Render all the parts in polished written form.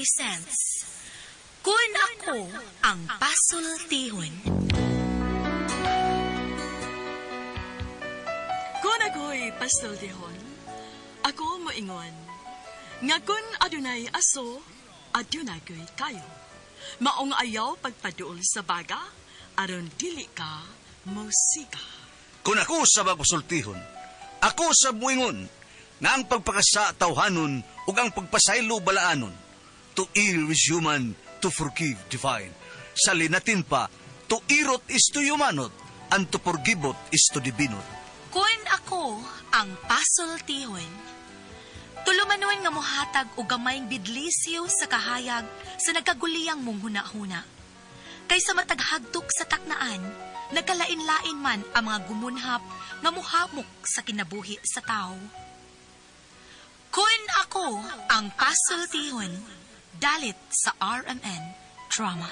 presents Kun Ako Ang Pasultihon. Kun ako'y pasultihon, ako moingon, nga kun adunay aso, adunay ko'y kayo. Maong ayaw pagpaduol sa baga, aron dili ka musika. Kung ako sa magpasultihon, ako sa buingon, nga ang pagpakasa tawhanon ug ang pagpasaylo balaanon. To err is human, to forgive divine. Sa linatin pa, to irot is to humanot, and to forgivot is to divinot. Kun ako ang pasultihon. Tulumanon nga mohatag og gamayng bidlisiw sa kahayag sa nagkaguliyang mong huna-huna. Kaysa mataghagtok sa taknaan, nagkalain-lain man ang mga gumunhap nga muhamok sa kinabuhi sa tao. Kun ako ang pasultihon, dalit sa RMN Drama.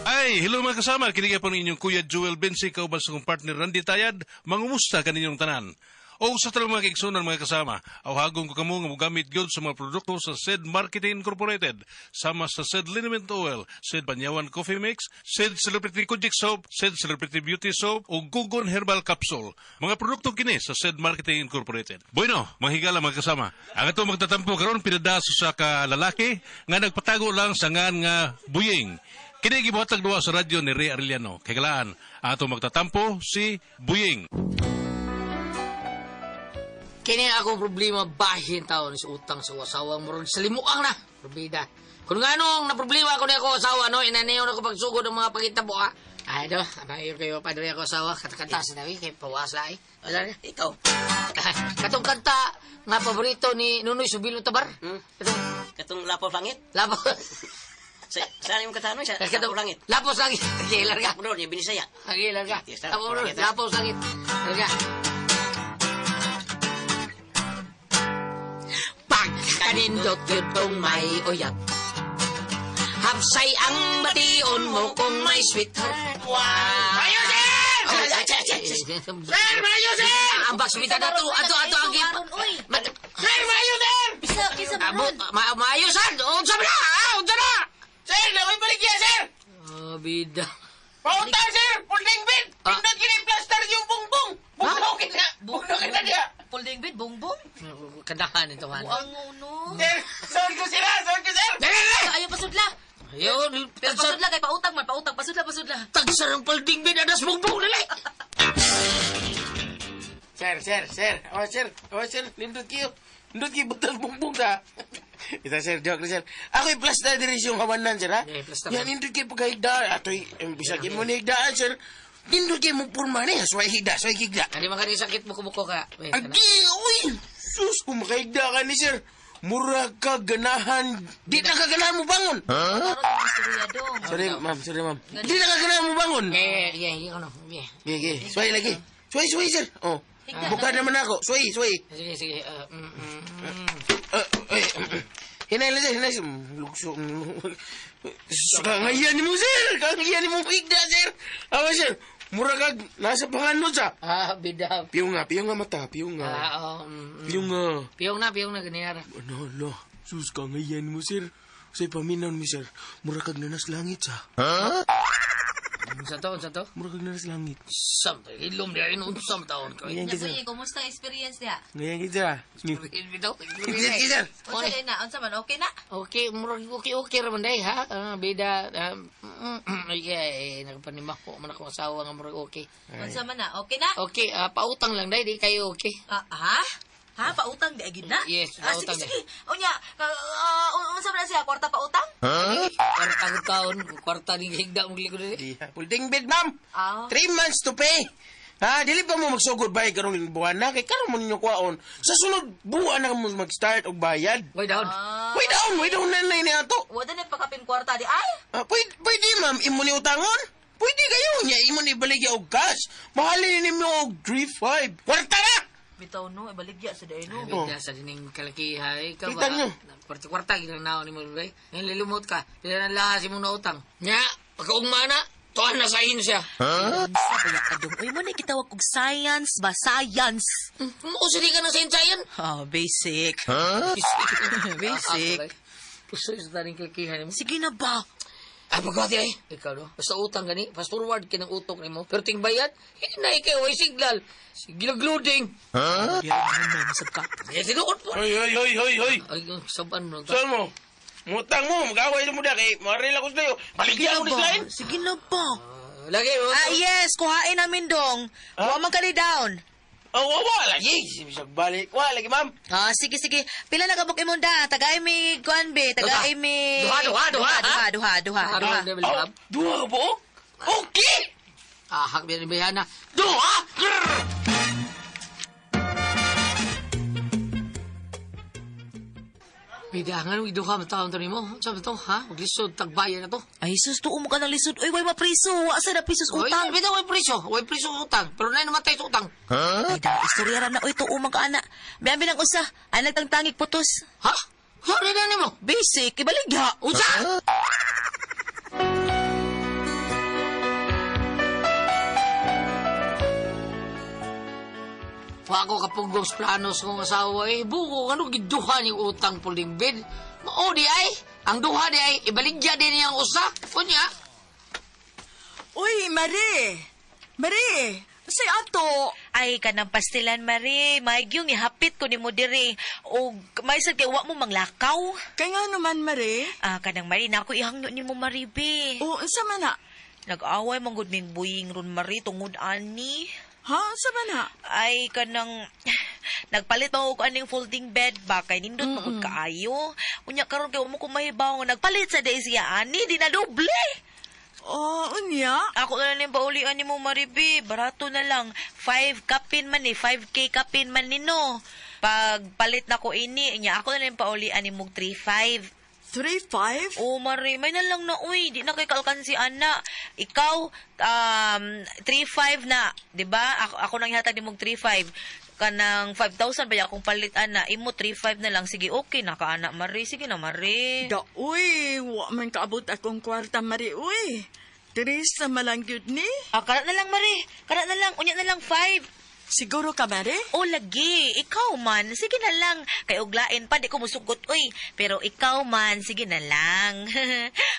Ay, hello mga kasama. Kini po ninyong Kuya Joel Bensi, kauban sa kong partner Randy Tayad. Mangumusta kaninyong tanan. O sa tanang mga kaigsunan mga kasama, awhagon ko kamo nga mogamit gyud sa mga produkto sa SED Marketing Incorporated, sama sa SED Liniment Oil, SED Banyawan Coffee Mix, SED Celebrity Kojik Soap, SED Celebrity Beauty Soap, o Gugon Herbal Capsule. Mga produkto kini sa SED Marketing Incorporated. Bueno, mga higala mga kasama, ang ato magtatampo karon pinadaso sa ka lalaki nga nagpatago lang sa ngan nga buying. Kini gibuhatag duwa sa radyo ni Ray Arellano. Kay galaan, ato magtatampo si Buying. Kini ang akong problema bahin taon sa utang sa asawa murag sa limuang na. Probida. Kung nga nung na problema ako ni ako asawa no, inanayon ako pagsugod ng mga pagitabo ha. Ay do, amayo kayo padre ako asawa katakanta sa nawi kay pawas lahi. Wala na. Ikaw. Katong kanta nga paborito ni Nunoy Subilo Tabar. Hmm? Katong Katong lapo langit. lapo. Sa saan yung katanoy sa Katong lapo langit. Lapos langit. Okay, larga. Bro, niya binisaya. Okay, larga. Yes, sir. Lapo, Langit, lapos langit. Larga. Pagkanindot yun tong may uyab. Hapsay ang bation mo kung may sweetheart. Wow! Mayo, sir! Sir, mayo, sir! Ang baswita na to. Ato, ato, ang Aron, oy. Sir, mayo, sir! Isa, isa Abo, maayo, sir! Unsa ba na? Ah, unsa na? Sir, nakoy baligya, sir! Oh, bida. Pautang, sir! Pulding bed! Ah. Pindot kini plaster yung bungbong! Bugnokin na! Bugnokin na niya! Pulding bid, bongbong. Kandahan ito, man. Ang uno. Sir, sold ko sila! Sold ko, sir! Dali, dali! Ayaw pasudla. Ayun, Pero pasudla kay pautang man, pautang pasudla, pasudla. Tagsar ang palding bid, adas bungbong, dali! Sir, sir, sir! Oh, sir! Oh, sir! Nindot kayo! Nindot kayo butas bungbong sa! Ita, sir, joke na, sir. Ako yung plaster diri yung hawanan, sir, ha? Eh, plaster. Yan, nindot kayo pagkahigdaan. Atoy, bisag mo ni higdaan, sir. Nindot kayo mo purma niya. Suway higda, suway higda. Ano man ka sakit mo kumuko ka? Wait, ano? Agi, uy! Sus, kung makahigda ka ni sir. Mura ka ganahan. Di na ka ganahan mo bangon. Karon ang istorya dong. Sorry, ma'am. Sorry, ma'am. Di na ka ganahan mo bangon. Eh, yeah, yeah, ano? Yeah. Okay, okay. Suway lagi. Suway, suway, sir. Oh. Higda Buka naman ako. Suway, suway. Sige, sige. Eh, hinay lang, sir. Hinay, sir. Lukso. Kangayan mo, sir. Kangayan mo higda, sir. Awa, sir. Mura ka, nasa panganod sa. Ah, bida. Piyong nga, piyong nga mata, piyong nga. Ah, oh. Piyong nga. Piyong na, ganyan. Ano, lo. Sus, kangayan mo, sir. Sa paminaw mo, sir. Mura kag nanas langit, sa. Unsa to, unsa to? Mura kag nanas langit. Sam, ilom niya, inunsam taon ko. Ngayon Nya kita. Buyi, kumusta ang experience niya? Ngayon kita. Bitaw, Ngayon kita. Unsa din na? Unsa man okay na? Okay, murag okay, okay raman day, ha? Ah, bida, yeah, eh, nagpanimako man ako asawa nga murag okay. Unsa man na? Okay na? Okay, ah, pautang lang day, di kayo okay. Ah, ha? Ha, pautang di agid na? Yes, Ah, sige, pautang sige. Unya, unsa man na siya? Kwarta pautang? Kwarta ko taon, kwarta ni higda mong likod dili. Pulding bed, ma'am. Ah. 3 months to pay. Ha, dili pa mo magsugod bay karong buwan na kay karon mo ninyo kuwaon. Sa sunod buwan na mo mag-start og bayad. Way down. Ah. Way down na na ini ato. Wala na pagkapin kwarta di ay. Ah, pwede, pwede ma'am, imo ni utangon. Pwede kayo nya imo ni baligya og cash. Mahalin nimo og 3.5. Kwarta na. Bitaw no, ibaligya sa day no. Bida sa dining kalakihay ka Oh. Kita ba? nyo. Kwarta-kwarta ginanaw ni mo bay. Ngayon lilimot ka. Pila na lahas imong nautang. Nya, pagkaugma na. Tuan na sa siya. Unsa ba ya ka dong? Uy, mo na gitawag og science ba? Science. Usiri ka ng science. Oh, basic. Basic. Puso sa taning kilkihan mo. Sige na ba? Ay, pagkati ay. Ikaw, no? Basta utang gani. Fast forward ka ng utok nimo. Pero tingbayad, hinay kayo, way signal. Sige loading. Huh? Masab ka. Eh, tinuod po. Hoy, hoy, hoy, hoy, hoy. Ay, saban mo. Saan mo? Mutang mo, mag-away mo da kay maril ako sa'yo. Baligyan mo ni ba? Slime. Sige na ba? Lagi, oh. Ah, yes. Kuhain namin dong. Wa man ka ni down. Oh, wa lagi. Bisag balik. Wa lagi, ma'am. Ah, sige, sige. Pila na kabuk imong da? Tagay mi kuan be, tagay mi. Duha, duha, duha, duha, duha, duha, duha. Oh, duha ka po? Okay. Ah, hak biyan bayana. Duha! Grrr! Bida, nga nung iduha mataon to nimo. Sabi to, ha? Maglisod, tagbayan na to. Ay, sus, tuo mo ka ng lisod. Uy, way mapriso. Wa sa na pisos Uy, utang. bida, way priso. Way priso utang. Pero na namatay sa utang. Ay, da, istorya ra na. Uy, tuo man ka, ana. May ng usa. Ay, nagtangtangig putos. Ha? Sorry na nimo. Basic, ibaligya. Unsa? Wa ako kapugong sa plano sa kong asawa eh. Buko, ano giduha ni utang puling bed? Mao di ay. Ang duha di ay, ibaligya din niyang usa. Kunya. Uy, Marie! Marie! Say ato! Ay, kanang pastilan, Marie. Maigyong ihapit ko ni mo diri. O, may sad kay wa mo manglakaw. Kay nga naman, Marie? Ah, kanang Marie, na ako ihangyo ni mo, Marie, be. O, unsa man na? Nag-away man gud ming buying ron, Marie, tungod ani. Ha? Unsa man na? Ay, kanang nagpalit pa ko aning folding bed ba kay nindot mm -mm. kaayo. Unya karon kay wa mo ko mahibaw nga nagpalit sa day siya ani di na doble. O, unya? Ako na lang yung paulian ni mo, Maribi. Barato na lang. 5 kapin man eh. 5K kapin man ni no. Pagpalit na ko ini, nya ako na lang yung paulian ni mo 3.5. 3-5? Oh, Mari, may na lang na, uy. Di na kay kalkan si Ana. Ikaw, 3.5 na. 'Di ba? Ako, ako nang ihatag ni mong 3.5. Kanang 5,000 ba akong palit, Ana? Imo 3.5 na lang. Sige, okay na ka, Ana, Mari. Sige na, Mari. Da, uy, wa man kaabot akong kwarta, Marie, uy. Tres na malang gyud ni. Ah, karat na lang, Mari. Karat na lang. Unya na lang, 5. Siguro ka, Marie? O lagi, ikaw man, sige na lang. Kay uglain pa, di ko musugot, uy. Pero ikaw man, sige na lang.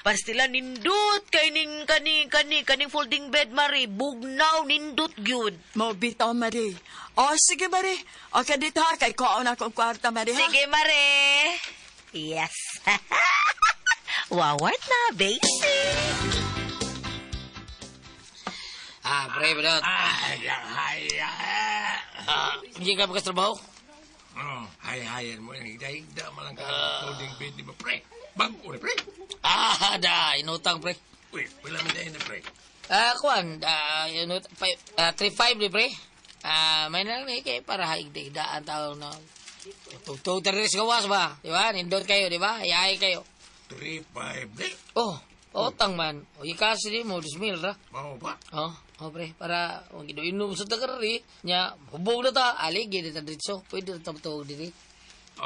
Pastila nindot, kay ning, kani, kani, kaning folding bed, Mari. Bugnaw, nindot, gyud. Mao bitaw, Marie. O, sige, Marie. O, kadito ha, kay kuhaon akong kwarta, Marie, ha? Sige, Mari. Yes. Wawart na, basic. Ah, pre, pre. Ay, ay, ay. Ah, hindi ka pagkatrabaho? Oh, hay-hayan mo yan. Higda-higda man lang ka folding bed, di ba, pre? Bago na, pre. Ah, da, inutang, pre. Uy, wala mo na pre. Ah, kuan, ah, inut, 3.5 di, pre. Ah, may na lang eh, kay para haigda-higdaan tao na. Tugtog ta rin sa gawas ba? Di ba? Nindot kayo, di ba? Hayay kayo. 3-5, di. Oh, utang man. O, ikasi di mo, 2,000 ra. Mao ba? Oh, oh pre, para kung inom sa tagarari, nya, hubog na ta, aligi na ta dito. Pwede na ta matawag dito.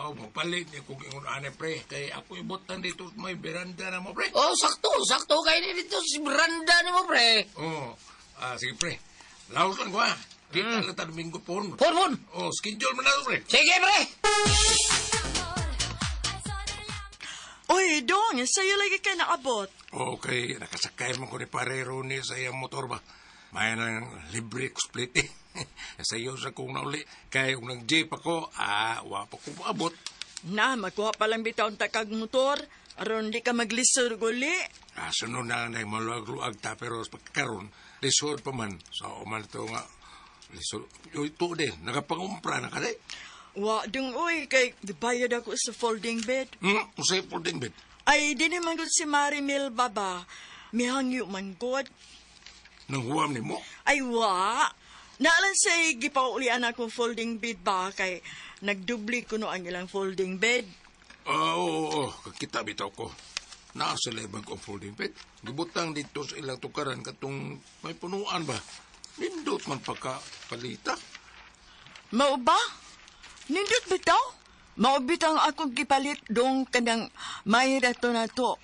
Oh, mapalit niya kung ingon ane, pre. Kay ako ibutan dito sa may veranda na mo, pre. Oh, sakto, sakto kayo ni dito si Branda ni mo, pre. Oh, sige, pre. Laos lang ko, ha. Kita lang ta Domingo po. Pon, pon. Oh, schedule mo na to, pre. Sige, pre. Uy, Dong, sa'yo lagi ka naabot. Okay, nakasakay man ko ni pare Ronnie sa iyang motor ba. May nang libre ko split eh. Sa iyo sa kong nauli. Kaya kung nag-jeep ako, wa pa ko maabot. Na, magkuha pa lang bitaw ang takag motor. Aron di ka maglisod guli. Sunod na lang maluag-luag ta pero sa pagkakaroon, lisod pa man. So, man ito nga, lisod. Yo, ito din, nakapangumpra na ka di. Wa, Dong, uy, kay bayad ako sa folding bed. Usay folding bed. Ay, di naman gud si Mari Milba ba? Mihangyo man gud. Nang huwam ni mo. Ay, wa. Naalan say gipaulian akong folding bed ba kay nagdubli ko no ang ilang folding bed. Oo, oo, kakita bitaw ko. Naa sila bag-ong folding bed. Gibutang dito sa ilang tukaran katong may punuan ba. Nindot man pagka palita. Mao ba? Nindot bitaw? Mao bitang akong gipalit dong kanang may rato na to.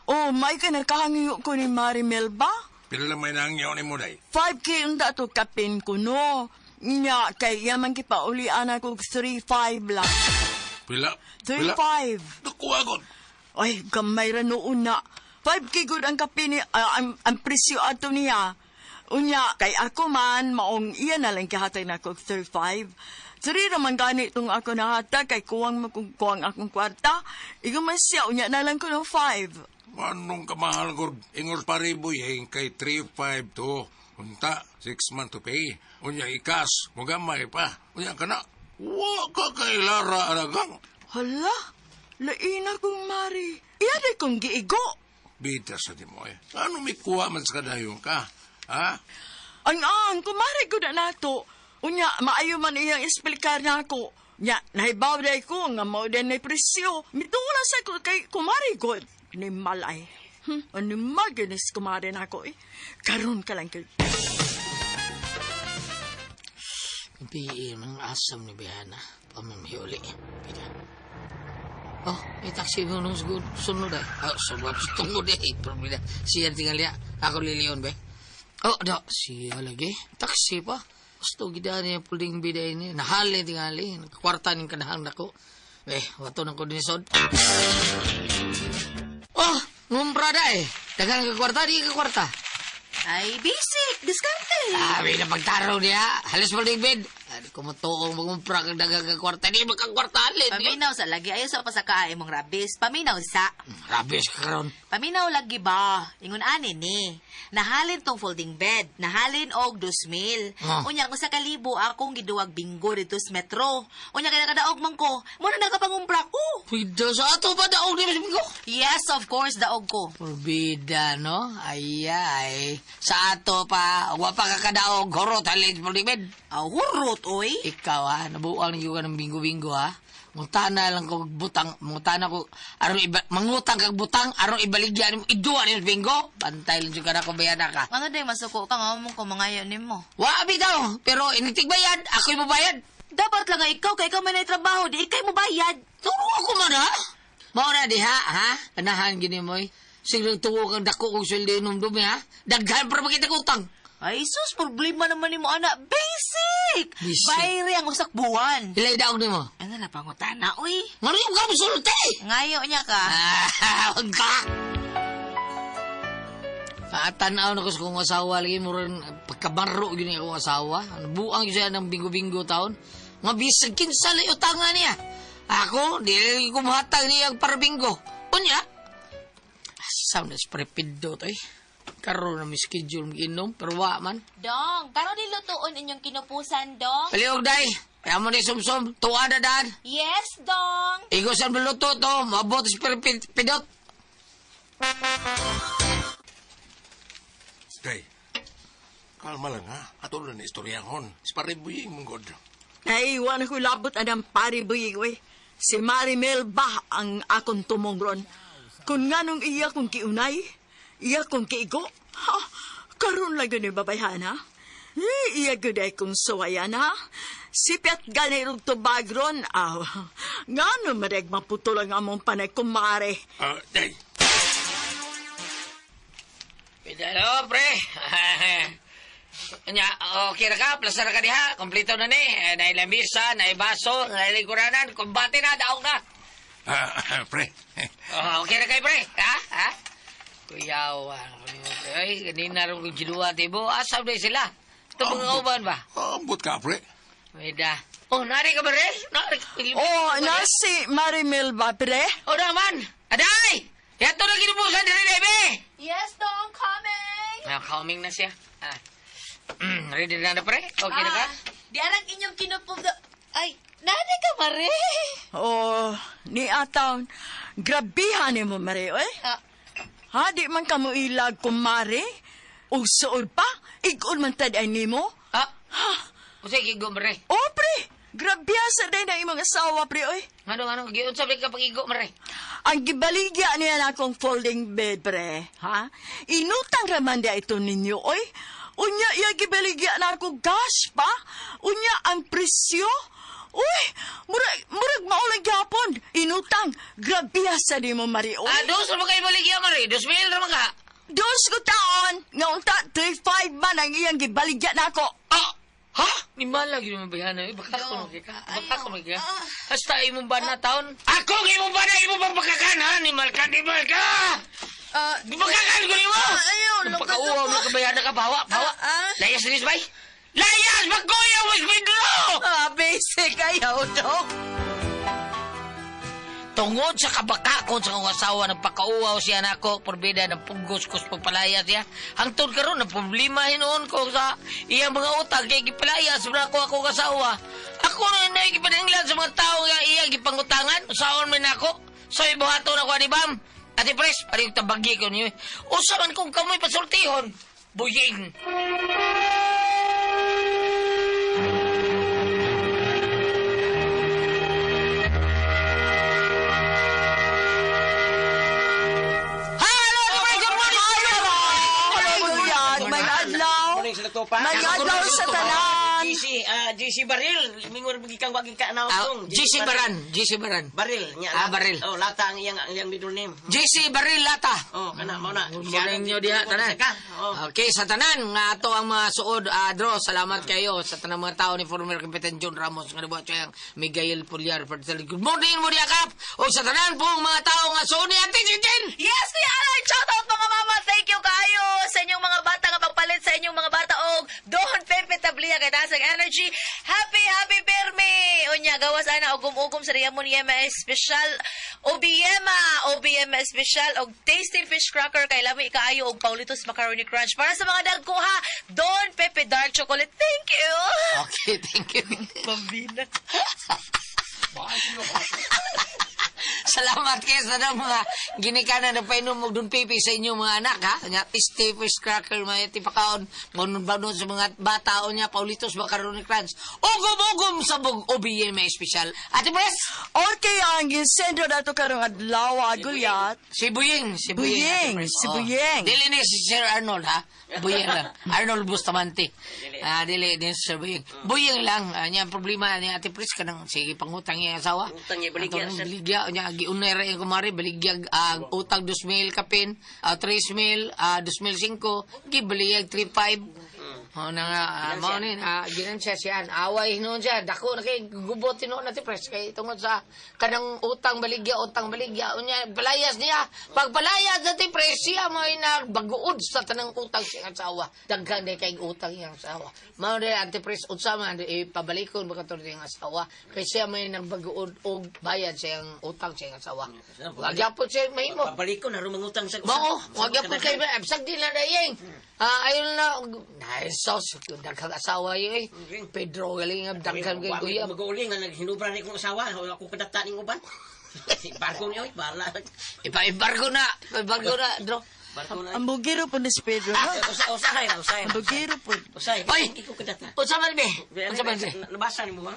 Oh, may ka nakahangyo ko ni Mari Melba. Pila lang may nangyaw ni mo, day. 5K unta to kapin ko, no? Nya, kay yaman kipaulian ako 3-5 lang. Pila? Pila? 3-5. Naku, agod. Ay, gamay ra noon na. 5K gud ang kapin ni, ang presyo ato niya. Unya, kay ako man, maong iya na lang kihatag na ako 35. 3 raman gani itong ako nahatag, kay kuwang kuwang akong kwarta. Igo man siya, unya na lang ko ng 5. Manong kamahal gud. Ingor pariboy eh, kay 3-5 to. Unta, 6 month to pay. Unya ikas, mugamay pa. Unya ka na. Wa ka kay Lara aragang. Hala, laina kong mari. Iya di kong giigo. Bida sa di mo eh. Ano may kuha man sa kadayon ka? Ha? Ang kumari ko na nato. Unya, maayo man iyang esplikar na ako. Nya, nahibaw day ko nga mao din na presyo. Mitula sa ko kay kumari ko. Ni malay. Ano maginis kumari na ako eh. Karon ka lang kay... PE, mga asam ni Bihana. Pamamiuli. Pida. Oh, may taxi mo nung sunod ay. Oh, sunod. Tungod eh. Problema. Siya tingali. Ako liliyon ba? Oh, da. Siya lagi. Taxi pa. Gusto gida niya puling bida ini. Nahali tingali. Kwarta ning kanahang nako. Eh, wato nang ko dinisod. Oh, ngumprada eh. Daghang ka kwarta, di ka kwarta. Ay, basic. Diskarte. Ah, may napagtaraw niya. Halos folding bed. Ay, kumutuong mangumpra kang daghang ka kwarta. Di magkakwarta alin. Paminaw sa lagi. Ayaw sa pasaka imong rabis. Paminaw sa. Rabis ka karon. Paminaw lagi ba? Ingon ani ni. Nahalin tong folding bed. Nahalin og 2,000. Ah. Unya kung sa kalibo akong giduwag bingo dito sa metro. Unya kay nakadaog man ko. Muna nakapangumpra ko. Pwede sa ato ba daog ni Mas Bingo? Yes, of course, daog ko. Purbida, no? Ay, ay. Sa ato pa, wa pa kakadaog, horot halin sa folding bed. Ah, hurot, oy. Ikaw, ha? Nabuang niyo ka ng bingo-bingo, ha? Mutana lang ko butang, mutana ko, aron iba, mangutang kag butang, aron ibaligyan mo, iduwa ni bingo. Bantay lang ka na ko bayana ka. Ano day masuko ka nga mo ko mangayo nimo. Wa bitaw, pero initigbayad, ako'y mabayad. Dapat lang nga ikaw kay ikaw man ay trabaho, di ikay mo bayad. Turo ako man, ha? Mao na diha, ha? Anahan gini mo, eh. Sige, tuwo kang dako kong sweldo inom dumi, ha? Daghan para makita ko utang. Ay, sus, problema naman nimo ana. Basic! Basic. Bayre ang usak buwan. Ilay daog nimo. Ano na pangutana, uy? Ngano yung ka musulti? Ngayo niya ka. Ah, huwag ka! Tanaw na ko sa kong asawa lagi mo rin pagkabaro yun akong asawa. Buang yun siya ng bingo-bingo taon. Nga bisag kinsa lang utangan niya. Ako, di lagi ko muhatag niya ang para bingo. Unya, asam na sa prepido to eh. Karoon na may schedule mag-inom, pero wa man. Dong, karon nilutuon inyong kinupusan, Dong. Paliog day, kaya mo ni sumsum, tuwa na daan. Yes, Dong. Igo sa maluto to, mabot sa pidot. Day, kalma lang ha. Ato na ni istoryahon. Isparibuying mong god. Ay, wala ko labot anang pari buyig, oy. Si Marimel ba ang akong tumongron? Kung nganong iya kong kiunay, iya kong kiigo, ha, karon lang yun yung babayhan, ha? Eh, iya gud ay kong suwayan, ha? Sipiat gani rog tubag ron, aw. Ngano mareg maputol ang among panay kumare. Ah, day. Pidalo, pre. Nya, okay na ka, plaza na ka diha, kompleto na ni. Eh, Naay lamisa, naay baso, naay lingkuranan, kumbate na, daog na. Ah, pre. Oh, okay na kayo, pre. Ha? Ha? Kuyaw, pre. Ay, kanina rin kong ginuwa, tibo. Asam na sila. Ito mga uban ba? Ambot ka, pre. Weda. Oh, nari ka ba, re? Nari ka. Oh, na si Marimel ba, pre? Oh, naman. Aday! Yato na ginubusan diri, bebe. Yes, Dong, coming. Ah, coming na siya. Ah. Ready na na, pre? Okay na ka? Ah, di arang inyong kinupusan. Ay, nani ka, Mare? Oh, ni ataw, grabihan ni mo, Mare, oy. Ah, Ha, di man ka mo ilag kumare? O suod pa? Igol man tad ay nimo? Ah, Ha? usay gigo, pre. Oh, pre! Grabe sa day na imong asawa, pre, oy. Ano, ano? Giunsa ba ka pag-igo, pre? Ang gibaligya niya na akong folding bed, pre. Ha? Inutang raman dia ito ninyo, oy. Unya, iya gibaligya na ako gas pa. Unya, ang presyo. Uy, murag, murag maulang gyapon. Inutang, grabe sa di mo, Mari, oy. Ah, dos ra ba kayo baligya, mare? 2,000 ra man ka. Dos ko taon, nga unta 3-5 man ang iyang gibaligya nako. Ah! Ha? Ni mala gyud mo bayana. Eh, baka ko magka. Baka ko magka. Hasta imong bana taon. Ako ang imong bana, imong pagpakakan ha? Ni Malka, ni Malka! Di pagkakan ko nimo! Ayaw, Ang Pagkauwaw mo ka bayana ka, bawa, bawa. Layas nis, bay! Layas! Magkuya, mas Pedro! Basic ayaw, dong. Tungod sa kabakakon sa akong asawa, nagpakauwaw siya nako, porbida, nagpugos ko sa pagpalaya siya. Hangtod karon ang problema hinuon ko sa iyang mga utang, kay gipalayas na ako akong asawa. Ako na nagipaninglan sa mga tao nga iyang gipangutangan, usaon man ako. So ibuhaton ako ani bam. Ate Pres, parang tabagi ko niyo. Usa man kung kamoy pasultihon. Buying. Hello, Ate Pres! Good morning! Hello, Goliath. May adlaw. Morning sa nagtupa. May adlaw sa tanan. GC, GC Baril. Mingon gikan wag ka na Ah, GC Baran, GC Baran. Baril nya. Ah, Baril. Oh, lata ang iyang middle name. GC Baril Lata. Oh, kana mao na. Good morning nyo diha, tanan. Ka. Oh. Okay, sa tanan, nga ato ang mga suod, Dro, salamat kayo sa tanang mga tao ni former Kapitan John Ramos, nga nabuhat siyang Miguel Pulyar. Good morning mo diha, Kap! O sa tanan pong mga tao nga suod ni Ate Chichen! Yes, Kuya Alan! Shout out mga mama! Thank you kayo sa inyong mga bata nga pagpalit sa inyong mga bata og Don Pepe Tablia kay taas ang energy. Happy, happy permi! Unya, gawas ana og ugom-ugom sa Riamon Yema Espesyal OBM OBM Espesyal og Tasty Fish Cracker kay lami kaayo og Paulitos Macaroni Crunch. Para sa mga dagko ha, Don Pepe Dark Chocolate. Thank you! Okay, thank you. Pambina. Salamat kayo sa tanang mga ginikanan na painom og Don Pepe sa inyong mga anak, ha? Nga, tasty fish cracker, mga tipakaon, banon sa mga bata o niya, Paulitos Macaroni Crunch. Ugom-ugom sa bug OBM Espesyal. Ate Pres! Okay, ang gisendo na to karong adlaw, Goliath. Si Buying. Si Buying. Buying, Ate Pres. si Oo. Buying. Dili ni si Sir Arnold, ha? Buying lang. Arnold Bustamante. Dili ni si Sir Buying. Buying lang. Niya, ang problema ni Ate Pres, kanang sige pangutang niya asawa. Utang niya, baligya, Atong sir. Baligya. Niya, giunay ra yung kumari, baligya utang 2,000 kapin, 3,000, 2,005, gibaliyag 3,500. Oh, na nga, mao ni, ginansya siya. Away noon siya. Dako na kay gubot tinuon na Pres kay tungod sa kanang utang baligya, utang baligya. Unya, palayas niya. Pag palayas na Pres, siya mo ay nagbaguod sa tanang utang siya ang asawa. Daghan day kay utang iyang asawa. Mao ni Ate Pres, unsa man ipabalikon ba kato iyang asawa. Kay siya may nagbaguod og bayad sa iyang utang sa iyang asawa. Wag gyapon siya mahimo. Pabalik ko na rumangutang sa Mao, wag gyapon kay bisag di na dayeng. Ayon na nice sauce daghang asawa yun eh. Pedro galing ang daghan kay kuya. Mag-uuli nga naghinubra ni kong asawa, wala ko kadata ning uban. Barko niyo, bala. Ipa-embargo na, ipa-embargo na, Dro. Barko na. Ang bugiro po ni si Pedro, no? Usahay na, usahay. Ang bugiro po. Usahay. Oy! Hindi ko kadata. Unsa man be? Unsa man be? Nabasa ni mo ba?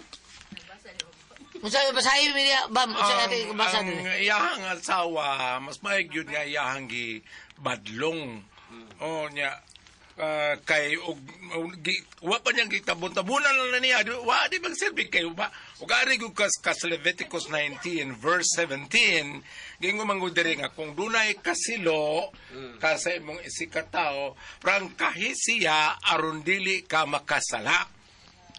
Unsa basahin mi niya, bam, unsa natin basa ang dili. iyahang asawa, mas maig yun nga iyahang gi badlong. O niya, kay og, og gi, wa pa niyang gitabon-tabunan lang na niya. Wa di magsilbi kay ba. Ug ari gyud kas Leviticus 19 verse 17, gingon man gud diri nga kung dunay kasilo ka sa imong isikatao, prangkahi siya aron dili ka makasala.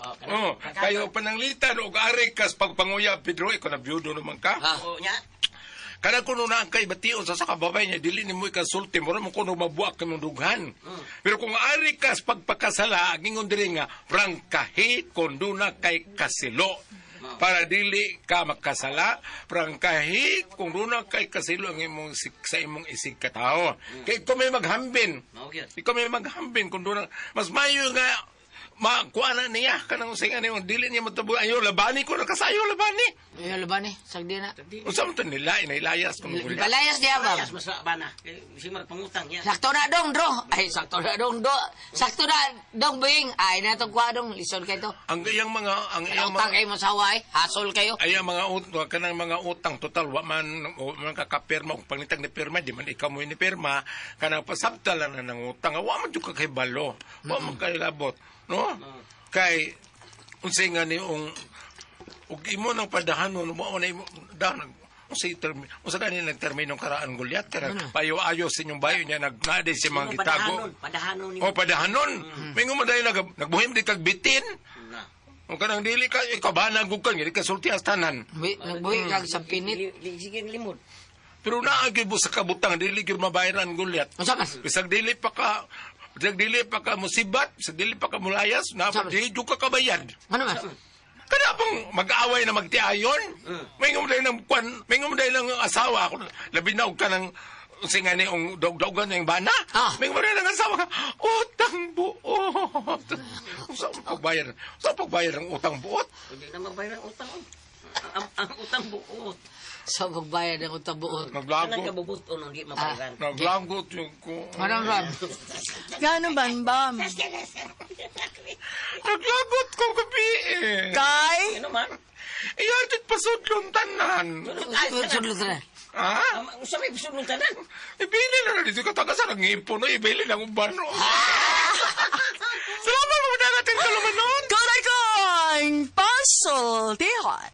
Oh, kayo pananglitan og ari kas pagpanguya Pedro ikaw na byudo naman ka. Ah. Oo, nya. Kana kuno na ang kay bation sa kababay niya dili nimo ikasulti mo mo kuno mabuak kay mong dughan. Pero kung ari kas pagpakasala gingon diri nga prangkahi kun duna kay kasilo. Para dili ka makasala, prangkahi kung duna kay kasilo ang imong sa imong isig katao. Kay ikaw may maghambin. Mao gyud. Ikaw may maghambin kung duna mas mayo nga makuha na niya kanang usingan niya dili niya matabo ayo labani ko nakasayo labani. Ayo laban ni, sagdi na. Unsa man to nila inailayas kung gula. Palayas niya, bam. Layas mas bana. Si magpangutang niya. Sakto na dong, Dro. Ay, sakto na dong, do. Sakto na dong, Bing. Ay, na itong kuha dong. Lisod kayo to. Ang iyang mga ang iyang Utang mga kayo masawa eh. Hasol kayo. ay ang mga kanang mga utang total wa man kakapirma og panglitag ni pirma di man ikaw mo ni pirma kanang pasabta lang na ng utang wa man jud ka kay balo wa man kay labot no kay unsay nga ni ug imo nang padahanon mao na imo dahan Unsay term unsa gani nagterminong karaan gulyat kaya payo-ayo sa inyong bayo niya nagnadi si mga gitago. Padahanon, padahanon ni. O padahanon. May ngumaday nag nagbuhim di kag bitin. Na. O kanang dili ka ikabanag ug kan dili ka sulti as tanan. Nagbuhi kag sa pinit. Sige limod. Pero naa gyud mo sa kabutang dili gyud mabayaran gulyat. Unsa man? Bisag dili pa ka bisag dili pa ka musibat, bisag dili pa ka mulayas, na Sama. dili jud ka kabayad. Ano man? Kada pang mag-aaway na magtiayon. May ngumaday ng kwan, may ngumaday ng asawa ako. Labi na og ka ng singa ni ong dog-dogan ng bana. May ngumaday ng asawa ka. Utang buot. Sa pagbayad, sa pagbayad ng utang buot. Hindi na mabayar ang utang. Oh. Ang utang buot. Sa pagbayad ng utang buot. Kanang Naglagot. kabubuton hindi mabayaran. Naglagot yung ko. Manang Ram. Gano man bam? Naglagot ko gabi eh. Kay? Ano man? Iyan, dit pasudlong tanan. Sudlot na. Ha? Unsa may pasudlong tanan? Ibili na na dito kataga sa nangipon, no? Ibili na ang bano. Salamat mo na natin tulumanon. Koray kong pasultihon.